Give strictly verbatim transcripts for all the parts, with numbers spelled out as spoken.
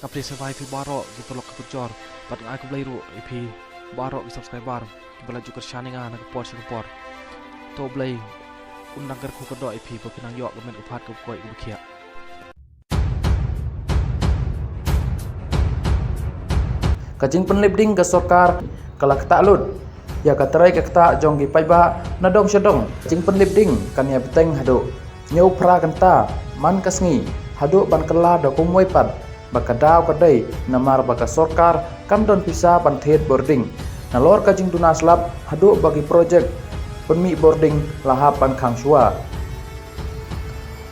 Ka phi sngewbha ïa phi baroh ki paralok ki parajor bad nga ai khublei ruh ïa phi baroh ki subscriber kiba la ju kyrshan ïa nga na ka por sha ka por. To Blei un nang kyrkhu kyrdoh ïa phi ba phin nang ïoh ka met ka phad kaba koit kaba khiah. Ka jingpynlip ding ka sorkar ka la ktah lut ïa ka trei ka ktah jong ki paidbah na dong sha dong. Ka jingpynlip ding kan ïa bteng haduh hynñiew phra kynta man ka sngi haduh ban kylla da kumwei pat ba ka daw ka dei namar ba ka sorkar kam don pisa ban thied bording. Nalor ka jingduna slap haduh ba ki projek pynmih bording la hap ban khang shuwa.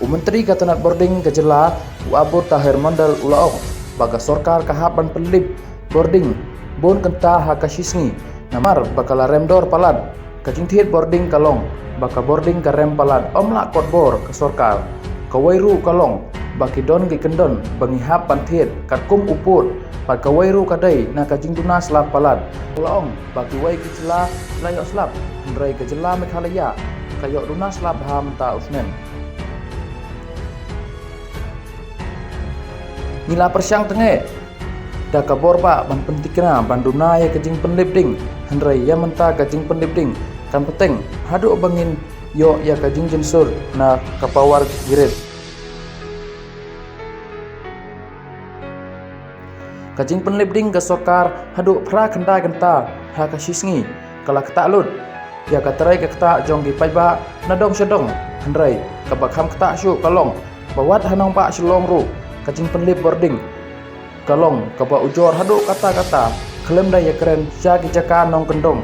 U Myntri ka tnat bording ka jylla, u Abu Taher Mondal u la ong ba ka sorkar ka hap ban pynlip bording bun kynta ha ka shi sngi namar ba ka la rem dor palat. Ka jingthied bording ka long ba ka bording ka rem palat, ym lah kot bor ka sorkar. Kawei ruh ka long ba ki don ki kyndon ba ngi hap ban thied katkum u pud, bad kawei ruh ka dei na ka jingduna slap palat. U la ong ba kiwei ki jylla ki la ïoh slap, hynrei ka jylla Meghalaya ka ïoh duna slap bha mynta u snem. Ngi la pyrshang tynge da ka bor ba ban pyntikna ban duna ïa ka jingpynlip ding, hynrei ïa mynta ka jingpynlip ding kan bteng haduh ba ngin ïoh ïa ka jingjynsur na ka power grid. Ka jingpynlip ding ka sorkar haduh phra khyndai kynta ha ka shi sngi ka la ktah lut ïa ka trei ka ktah jong ki paidbah na dong sha dong, hynrei kaba kham ktah shuh ka long ba wat ha nongbah Shillong ruh ka jingpynlip bording ka long kaba ujor haduh katta katta, khlem da ïakren sha ki jaka nongkyndong.